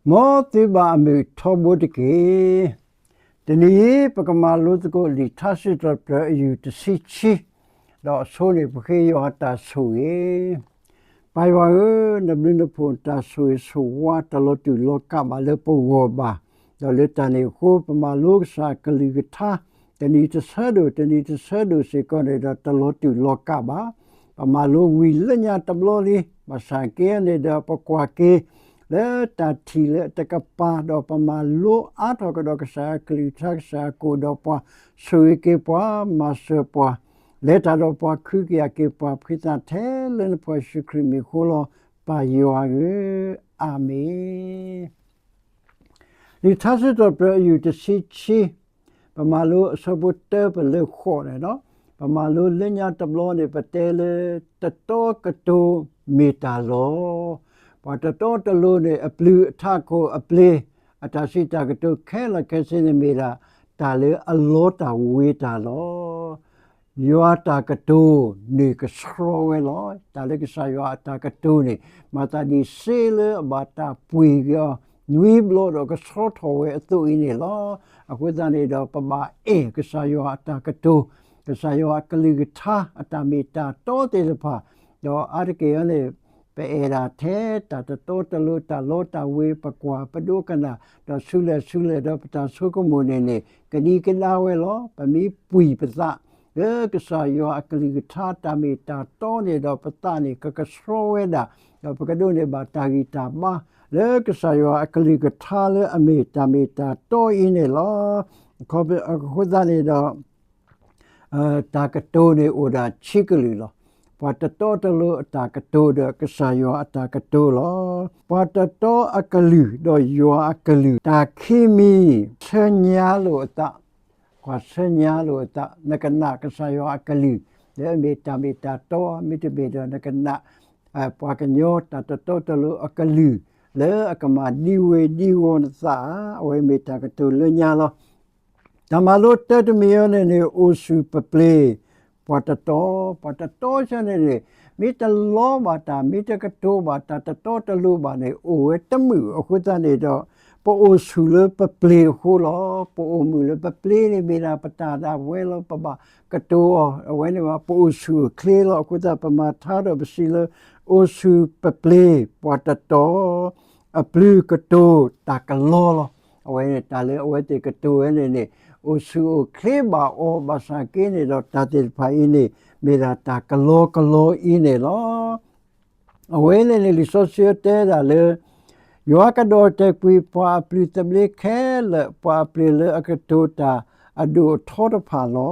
မ်သုဘၣ်အမုာ်ထီဘိတက့ၢ်. တနံၤအံၤ ပကမၤလိသကိးလံာ်ထါစံးထီၣ်ပတြၢၤအယူၢ်တဆံခံ, ဒီးအဆိန့ၣ် ပဃ့ယွၤအတၢ်ဆိၣ်ဂ့ၤ. ပၢ်ယွၤဧၢ, နဘျုးနဖှိၣ်နတၢ်ဆိၣ်ဂ့ၤဆိၣ်ဝါ တလီၤတူာ်လီၤကာ်ဘၣ်လၢပဂီၢ်ဘၣ်. ဒီးလၢတၢ်န့ၣ်အဃိ ပမၤလိကစၢ်အကလုၢ်ကထါ တနံၤတဆၢဒိၣ် တနံၤတဆၢဒိၣ်စ့ၢ်ကီးန့ၣ်ဒီး တလီၤတူာ်လီၤကာ်ဘၣ်. ပမၤလိဝံၤလၢညါတဘျီလံ, ဘၣ်ဆၣ်က့န့ၣ်ဒီး ပကွၢ်က့ၤ လၢတၢ်ထံၣ်လၢအတကပၤ ဒီးပမၤလိအါထီၣ်ကဒီးကစၢ်အကလုၢ်ကထါ ကစၢ်အကအိၣ်ဒီးပှၤ, ဆိၣ်ဂ့ၤက့ၤပှၤ, မၤစၢၤပှၤ, လဲၤတၢ်ဒီးပှၤ, ခုကယာ်က့ၤပှၤဖှံသးထဲလၢနဖိယ့ၣ်ၡူးခရံာ်မံၤအဃိလီၤ. ပၢ်ယွၤဧၢ, အၤမ့ၣ်. လံာ်ထါစံးထီၣ်ပတြၢၤအယူၢ်တဆံခံ, ပမၤလိအဆၢဖိတၢပလၢဃိးန့ၣ်လီၤ. ပမၤလိလၢညါတဘျီန့ၣ် ပတဲလၢ တတီကတိၤမ့ၢ်တၢ်လီၤ. ပှၤတတီတလိၤန့ၣ် အပျုၤအထးခိၣ်အပျ့ၤ အတၢ်စံးတၢ်ကတိၤခဲလၢာ်ခဲဆ့န့ၣ်မ့ၢ်ဒၣ် တၢ်လၢအလီတၢ်ဝ့ၤတၢ်လီၤ. ယွၤတၢ်ကတိၤန့ၣ်ကဆှီဝဲလီၤ. တၢ်လၢကစၢ်ယွၤအတၢ်ကတိၤန့ၣ် မၤသးဒ်စ့လၢအဘၣ်တၢ်ပှ့ၤက့ၤအီၤ နွံဘျီဒီးကဆှီထီၣ်ဝဲအသိးအံၤန့ၣ်လီၤ. အဃိသတးန့ၣ်ဒီး ပဘၣ်အဲၣ်ကစၢ်ယွၤအတၢ်ကတိၤ, ကစၢ်ယွၤအကလုၢ်ကထါ အတၢ်မ့ၢ်တၢ်တီသ့ၣ်တဖၣ်, ဒီးအါတက့ၢ်အံၤန့ၣ် ပအဲၣ်ဒၣ်ထဲတၢ်တတီတလိၤ တၢ်လီတၢ်ဝ့ၤ ပကွၢ်ပဒိကနၣ် ဒီးဆူလဲၣ်ဆူလဲၣ်ဒီးပတၢ်ဆိကမိၣ်န့ၣ်န့ၣ် ကဒံကဒါဝဲလီၤ. ပမ့ၢ်ပှံၢ်ပသး လၢကစၢ်ယွၤအကလုၢ်ကထါ တၢ်မ့ၢ်တၢ်တီန့ၣ်ဒီး ပသးန့ၣ် ကကဆှီဝဲဒၣ်, ဒီးပကဒိးန့ၢ်ဘၣ်တၢ်ဂံၢ်တၢ်ဘါ လၢကစၢ်ယွၤအကလုၢ်ကထါလၢအမ့ၢ်တၢ်မ့ၢ်တၢ်တီအံၤန့ၣ်လီၤ. အဃိသတးန့ၣ်ဒီး တၢ်ကတိၤန့ၣ်အိၣ်ဒၣ်ဆံကလုာ်လီၤ. ပှၤတတီတလိၤအတၢ်ကတိၤဒီးကစၢ်ယွၤအတၢ်ကတိၤလီၤ. ပှၤတတီအကလုၢ်ဒီးယွၤအကလုၢ် တၢ်ခံမံၤ ဆၢညါလိာ်အသး, ကွၢ်ဆၢညါလိာ်အသး, နကနၣ်ကစၢ်ယွၤအကလုၢ် လၢအမ့ၢ်တၢ်မ့ၢ်တၢ်တီ မ့တမ့ၢ်ဒီးနကနၣ် ပှၤကညီတၢ်တတီတလိၤအကလုၢ် လၢအကမၤဒံဝ့ၤဒံဝီၤနသးဧါ, အဝဲမ့ၢ်တၢ်ကတိၤလၢညါလီၤ. တၢ်မၤလိတၢတမံၤအံၤန့ၣ်န့ၣ် အိၣ်ဆူၣ်ပပျ့ၤ ပှၤတတီ, ပှၤတတီဆၢန့ၣ်န့ၣ် မ့ၢ်တလီဘၣ်တၢ် မ့ၢ်တကတိၤဘၣ်တၢ် တတီတလိၤဘၣ်န့ၣ် အိၣ်ဝဲတမုာ်. အဃိသတးန့ၣ်ဒီး ပအိၣ်ဆူၣ်လၢပပျ့ၤအဃိလီၤ. ပအိၣ်မုာ်လၢပပျ့ၤန့ၣ် မ့ၢ်ဒၣ်ပတၢ်ဒၣ်ဝဲလီၤ. ပဘၣ်ကတိၤအီၤ အဝဲန့ၣ်ဘၣ် ပအိၣ်ဆူၣ်အိၣ်ချ့လီၤ. အဃိသတး ပမၤထါဒီးပစံးလၢ အိၣ်ဆူၣ်ပပျ့ၤ ပှၤတတီ အပျုၤကတိၤတၢ်ကလီလီၤ. အဝဲန့ၣ် တၢ်လၢအဝဲသ့ၣ်ကတိၤဝဲန့ၣ်န့ၣ် အိၣ်ဆူၣ်အိၣ်ချ့ဘၣ်အီၤ ဘၣ်ဆၣ်က့န့ၣ်ဒီး တၢ်သ့ၣ်တဖၣ်အံၤန့ၣ် မ့ၢ်ဒၣ်တၢ်ကလီကလီအံၤန့ၣ်လီၤ. အဝဲန့ၣ်န့ၣ် လံာ်စီဆှံတဲဒၣ်လၢ ယွၤကဒီၣ်တဲာ်ကွံာ်ပှၤအပျုၤသဘျ့ခဲလၢာ် ပှၤအပျ့ၤလၢအကတိၤတၢ်အဒိၣ်အထီတဖၣ်လီ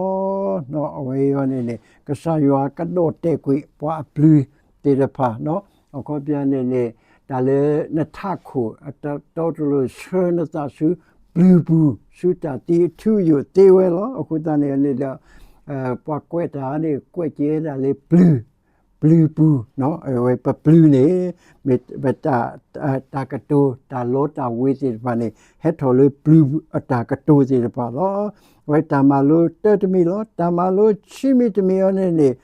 ၤ. အဝဲအံၤန့ၣ်န့ၣ် ကစၢ်ယွၤကဒီၣ်တဲာ်ကွံာ်ပှၤအပျုၤသ့ၣ်တဖၣ် အခီပညီန့ၣ်န့ၣ် တၢ်လၢနထးခိၣ် အတတီတလိၤဆှၢနသးဆူပျုၤပူၤ ဆူတၢ်သံအထူအယိာ်သ့ဝဲလီၤ. အဃိသတးန့ၣ်န့ၣ်ဒီး ပှၤကွဲးတၢ်န့ၣ် ကွဲးက့ၤဝဲဒၣ်လၢပျုၤ ပျုၤပူၤ, အဝဲပပျုၤန့ၣ် မ့ၢ်ပတၢ် တၢ်ကတိၤ တၢ်လီတၢ်ဝ့ၤသ့ၣ်တဖၣ်န့ၣ် ဟဲထီၣ်လၢပျုၤအတၢ်ကတိၤသ့ၣ်တဖၣ်လီၤ. အဝဲတၢ်မၤလိတၢတမံၤလီၤ. တၢ်မၤလိဆံမံၤတမံၤအံၤန့ၣ်န့ၣ်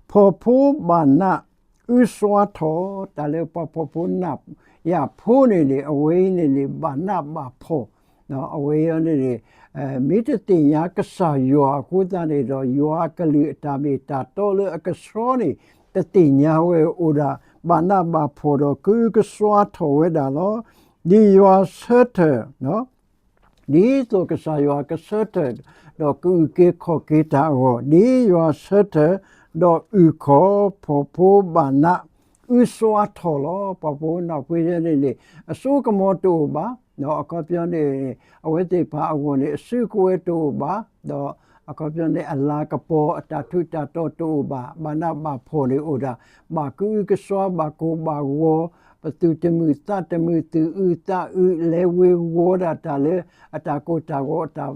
ဖှီၣ်ဖိဘၣ်နး အုစွါထီၣ် တၢ်လၢပှၤဖှီၣ်ဖိနးယၢ်ဖိန့ၣ်န့ၣ် အဝဲအံၤန့ၣ်န့ၣ် ဘၣ်နးဘၣ်ဖှီၣ် အဝဲအံၤန့ၣ်န့ၣ် မ့ၢ်တသ့ၣ်ညါကစၢ်ယွၤအဃိသတးန့ၣ်ဒီး ယွၤအကလုၢ်အတၢ်မ့ၢ်တၢ်တီလၢအကဆှီန့ၣ် တသ့ၣ်ညါဝဲအိၣ်ဒၣ် ဘၣ်နးဘၣ်ဖှီၣ်ဒီးကအုကစွါထီၣ်ဝဲဒၣ်လီၤ. ဒ်ယွၤဆၢထၢၣ် ဒ်သိးကစၢ်ယွၤကဆၢထၢၣ် ဒီးကအုၣ်က့ၤခီၣ်က့ၤတၢ်အဂီၢ်, ဒ်ယွၤဆၢထၢၣ် ဒီးအုၣ်ခီၣ် ဖှီၣ်ဖိဘၣ်နး အုစွါထီၣ်လီၤ. ပှၤဖှီၣ်ဖိနးယၢ်ဖိန့ၣ်န့ၣ် အစိကမီၤတအိၣ်ဘၣ်, အခီပညီန့ၣ် အဝဲသ့ၣ်တဖၣ်အဂီၢ်န့ၣ် အစုကဝဲၤတအိၣ်ဘၣ်, ဒီးအခီပညီန့ၣ် အလၤကပီၤအတၢ်ထူးတၢ်တီၤတအိၣ်ဘၣ်, ဘၣ်နးဘၣ်ဖှီၣ်န့ၣ်အိၣ်ဒၣ်, ဘၣ်ကအုကစွါ ဘၣ်ကိၢ်ဘၣ်ဂီၤ, ပသူၣ်တမုာ်သးတမုာ် သူၣ်အုးသးအုး လဲၤဝ့ၤဝီၤဒၣ်တၢ်လၢ အတၢ်ကိၢ်တၢ်ဂီၤ တၢ်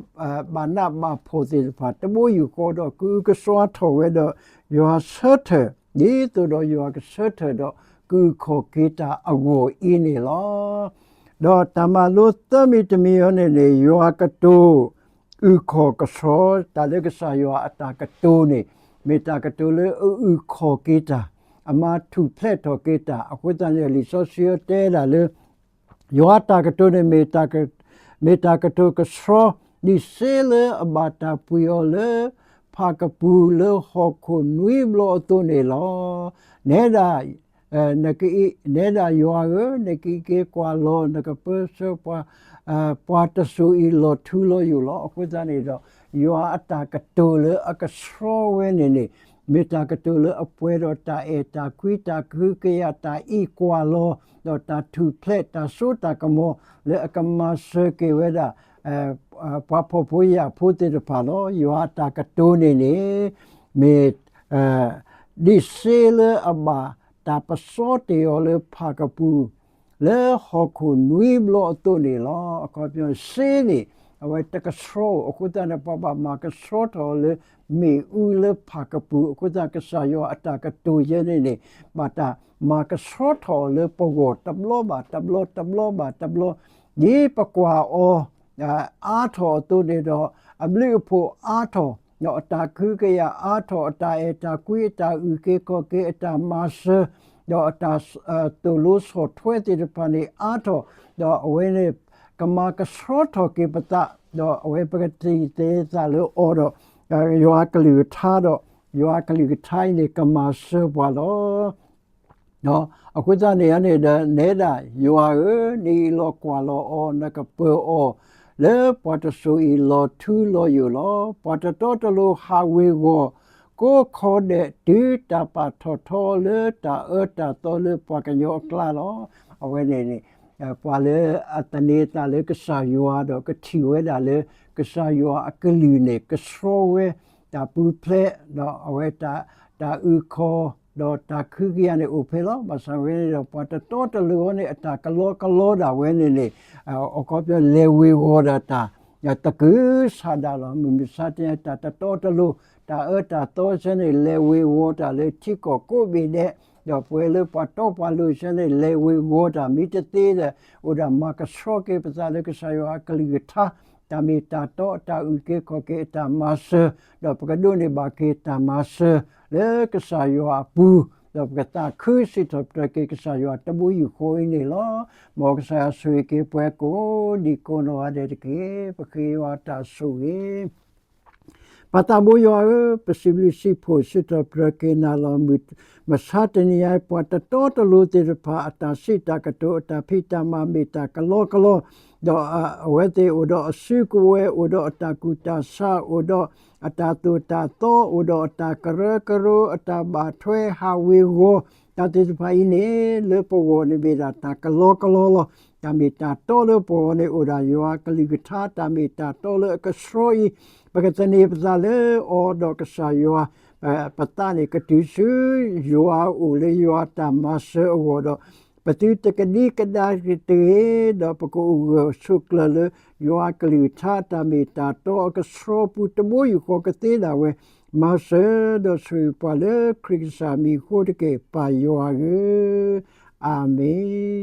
ဘၣ်နးဘၣ်ဖှီၣ်သ့ၣ်တဖၣ် တဘိယူၢ်ဃီဒီး ကအုကစွါထီၣ်ဝဲဒီး ယွၤဆၢထၢၣ် ဒ်သိးဒီးယွၤကဆၢထၢၣ်ဒီး ကအုၣ်ခီၣ်က့ၤတၢ်အဂီၢ်အံၤန့ၣ်လီၤ. ဒီးတၢ်မၤလိသၢမံၤတမံၤအံၤန့ၣ်န့ၣ် ယွၤကတိၤ အုၣ်ခီၣ်ကဆှီ တၢ်လၢကစၢ်ယွၤအတၢ်ကတိၤန့ၣ် မ့ၢ်တၢ်ကတိၤလၢအအုၣ်ခီၣ်က့ၤတၢ်, အမၤထူၣ်ဖျဲးထီၣ်က့ၤတၢ်, အဃိသတးန့ၣ် လံာ်စီဆှံတဲဒၣ်လၢ ယွၤအတၢ်ကတိၤန့ၣ် မ့ၢ်တၢ်ကတိၤကဆှီ ဒ်စ့လၢအဘၣ်တၢ်ပှံၤအီၤလၢဖၣ်ကပူၤလၢဟီၣ်ခိၣ်နွံဘျီအသိးန့ၣ်လီၤ. နဲဒၣ် နက, နဲဒၣ်ယွၤဧၢ, နကအံးက့ၤကွၢ်လီၤ နကပၢဆှၢပှၤ, ပှၤတစိၤအံၤလီၤထူလီၤယိာ်လီၤ. အဃိသတးန့ၣ်ဒီး ယွၤအတၢ်ကတိၤလၢအကဆှီဝဲန့ၣ်န့ၣ် မ့ၢ်တၢ်ကတိၤလၢအပှဲၤဒီးတၢ်အဲၣ်တၢ်ကွံ တၢ်ကဟုကယာ် တၢ်အံးကွၢ်လီၤ ဒီးတၢ်ထူၣ်ဖျဲး တၢ်စိတၢ်ကမီၤ လၢအကမၤစၢၤက့ၤဝဲဒၣ် ပှၤဖှီၣ်ဖိယာ်ဖိသ့ၣ်တဖၣ်လီၤ. ယွၤအတၢ်ကတိၤန့ၣ်န့ၣ် မ့ၢ် ဒ်စ့လၢအဘၣ်တၢ်ပစီတ့ၢ်အီၤလၢဖၣ်ကပူၤ လၢဟီၣ်ခိၣ်နွံဘျီအသိးန့ၣ်လီၤ. အခီပညီ စ့န့ၣ် အဝဲတကဆှီဧိၤ, အဃိသတးန့ၣ် ပှၤဘၣ်မၤကဆှီထီၣ်အီၤလၢမ့ၣ်အူလၢဖၣ်ကပူၤ. အဃိသတး ကစၢ်ယွၤအတၢ်ကတိၤယဲန့ၣ်န့ၣ် ဘၣ်တၢ်မၤကဆှီထီၣ်အီၤလၢပဂီၢ် တဘျီဘၣ်တဘျီ တဘျီဘၣ်တဘျီ ဒ်ပကွၢ်အီၤ အါထီၣ်အသိးန့ၣ်ဒီး အဘျုးအဖှိၣ်အါထီၣ်, ဒီးအတၢ်ကဟုကယာ်အါထီၣ်, အတၢ်အဲၣ်တၢ်ကွံ အတၢ်အုၣ်က့ၤခီၣ်က့ၤ အတၢ်မၤစၢၤ, ဒီးအတၢ်သိၣ်လိဆီၣ်ထွဲသ့ၣ်တဖၣ်န့ၣ်အါထီၣ်, ဒီးအဝဲန့ၣ် ကမၤကဆှီထီၣ်က့ၤပသး, ဒီးအဝဲပကသံၣ်သဲသးလၢအီၤဒီး ယွၤအကလုၢ်ကထါဒီး ယွၤအကလုၢ်ကထါအံၤန့ၣ် ကမၤစၢၤပှၤလီၤ. အဃိသတးန့ၣ်န့ၣ်ဒီး နဲဒၣ်ယွၤဧၢ, နအံးလီၤကွၢ်လီၤအီၤ, နကပၢၤအီၤ လၢပှၤတစိၤအံၤလီၤထူလီၤယိာ်လီၤ. ပှၤတတီတလိၤဟးဝ့ၤဝီၤ ကိးခီဒဲး တုၤတၢ်ပာ်ထီၣ်ထီလၢတၢ်အၢတၢ်သီလၢပှၤကညီအကျါလီၤ. အဝဲန့ၣ်န့ၣ် ပှၤလၢအသန့ၤအသးလၢကစၢ်ယွၤဒီးကထံၣ်ဝဲဒၣ်လၢ ကစၢ်ယွၤအကလုၢ်န့ၣ် ကဆှီဝဲ တၢ်ပူၤဖျဲး ဒီးအဝဲ တၢ်အုၣ်ခီၣ် ဒီးတၢ်ကဟုကယာ်န့ၣ်အိၣ်ဖဲလီၤ. ဘၣ်ဆၣ်ဝဲန့ၣ်ဒီး ပှၤတတီတလိၤအံၤန့ၣ် အတၢ်ကလီကလီဒၣ်ဝဲန့ၣ်န့ၣ် အခီပညီ လဲၤဝ့ၤဝီၤဒၣ်တၢ် တကုၤဆးဒးလီၤ. မုၢ်မဆါတနံၤ တၢ်တတီတလိၤ တၢ်အၢတၢ်သီဆၢန့ၣ် လဲၤဝ့ၤဝီၤတၢ်လၢထံကီၢ်ကိးဘ့ၣ်ဒဲး, ဒီးပှဲၤလၢပှၤတီပှၤလိၤဆၢန့ၣ် လဲၤဝ့ၤဝီၤတၢ်မ့ၢ်တသ့ဒီး အိၣ်ဒၣ်မၤကဆှီက့ၤပသးလၢကစၢ်ယွၤအကလုၢ်ကထါ တၢ်မ့ၢ်တၢ်တီ တၢ်အုၣ်က့ၤခီၣ်က့ၤ တၢ်မၤစၢၤ, ဒီးပကဒိးန့ၢ်ဘၣ်က့ၤတၢ်မၤစၢၤ လၢကစၢ်ယွၤအပူၤ, ဒီးပကသးခုစံးထီၣ်ပတြၢၤက့ၤကစၢ်ယွၤတဘိယူၢ်ဃီအံၤန့ၣ်လီၤ. မ်ကစၢ်ယွၤဆိၣ်ဂ့ၤက့ၤပှၤကိးဒံကိးနီၢ်ဂၤဒဲးတက့ၢ်. ပဃ့ယွၤတၢ်ဆိၣ်ဂ့ၤ ပၢ်သးဘိယွၤဧၢ, ပစံးဘျုးစံးဖှိၣ်စံးထီၣ်ပတြၢၤက့ၤနၤလီၤ. မုၢ်မဆါတနံၤအံၤ ပှၤတတီတလိၤသ့ၣ်တဖၣ် အတၢ်စံးတၢ်ကတိၤ အတၢ်ဖံးတၢ်မၤမ့ၢ်တၢ်ကလီကလီ, ဒီးအဝဲသ့ၣ်အိၣ်ဒီးအစုကဝဲၤ အိၣ်ဒီးအတၢ်ကူၣ်တၢ်ဆး အိၣ်ဒီးအတၢ်သိၣ်တၢ်သီ အိၣ်ဒီးအတၢ်ကရၢကရိ အတၢ်ဘၣ်ထွဲဟးဝ့ၤဝီၤ တၢ်သ့ၣ်တဖၣ်အံၤန့ၣ် လၢပဂီၢ်န့ၣ်မ့ၢ်ဒၣ်တၢ်ကလီကလီလီၤ. တၢ်မ့ၢ်တၢ်တီလၢပဂီၢ်န့ၣ် အိၣ်ဒၣ်ယွၤအကလုၢ်ကထါ တၢ်မ့ၢ်တၢ်တီလၢအကဆှီအံၤ ပကသန့ၤပသးလၢအီၤဒီးကစၢ်ယွၤ ပသးန့ၣ်ကတုၤဆူယွၤအအိၣ်လၢယွၤအတၢ်မၤစၢၤအဂီၢ်ဒီး ပသုတကဒံကဒါတဂ့ၤ ဒီးပကအိၣ်ဂၢၢ်ဆိးကျၢၤလၢ ယွၤအကလုၢ်ကထါ တၢ်မ့ၢ်တၢ်တီအကဆှီပူၤ တဘိယူၢ်ဃီကသ့ဒၣ်ဝဲ မၤစၢၤဒီးဆိၣ်ဂ့ၤပှၤလၢခရံာ်ကစၢ်မံၤအဃိတက့ၢ် ပၢ်ယွၤဧၢ, အၤမ့ၣ်.